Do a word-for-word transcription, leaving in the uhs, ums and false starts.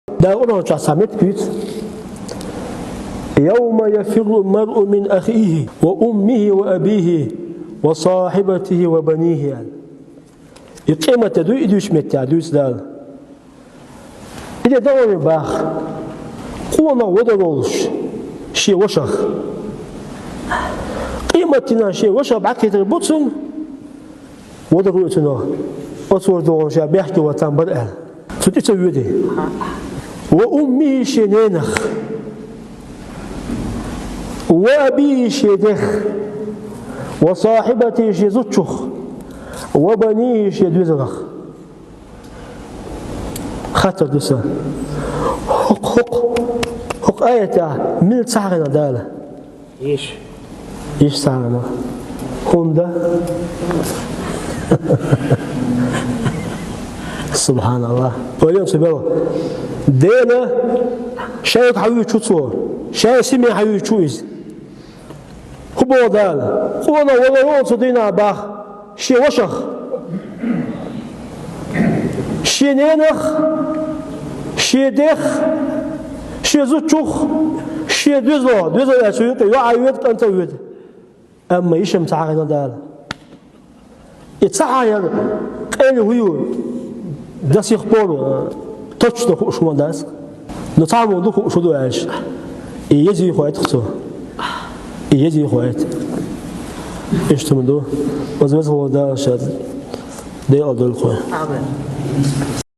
Дала Къуръан чу цхьа меттиг дуьйцу: «يوم يفر المرء من أخيه وأمه وأبيه وصاحبته وبنيه», аьлла. И къематде дуй, и дуьйцу меттехь дуьйцу Дала. И де догӀур баха, къонах вадар волуш шен вашах. Къематдийнахь шен вашах бӀаьхкийтар бу цунна, вадар ву и цунах, оцо догӀур ша бехке ватан бара аьлла. Цу тӀе ца воьду. «وأمه», шен ненах, «وأبيه», шен дех, «وصاحبته», шен зудчух, «وبنيه», шен доьзалах. Хаттар ду сан: хӀокху, хӀокху, хӀокху аятехь мила ца хьахийна Дала? Йиш. Йиш ца хьахийна. ХӀунда? СубхьаналлахӀ. Вайна ца бела. Дена шайга хьан вуьйчу цо, шайн симе хьан вуьйчу иза. ХӀун боху Дала? Къонах вадар ву цу дийнахь баха шен вашах, шен ненах, шен дех, шен зудчух, шен доьзалах, доьзал аьлча юкъе йоӀ а воьду, кӀант а воьду. Амма йиш-м ца хьахийна Дала. И ца хьахаяр къайле хӀун ю, до сих пор, э, точно хууш ма дац. Но цхьаммо ду хууш хӀун ду аьлча, и еза хьахийта цо. И еза хьахийта. Иштта ма ду. Веза-воккхачу Дала шен декъал дойла вай. Амин.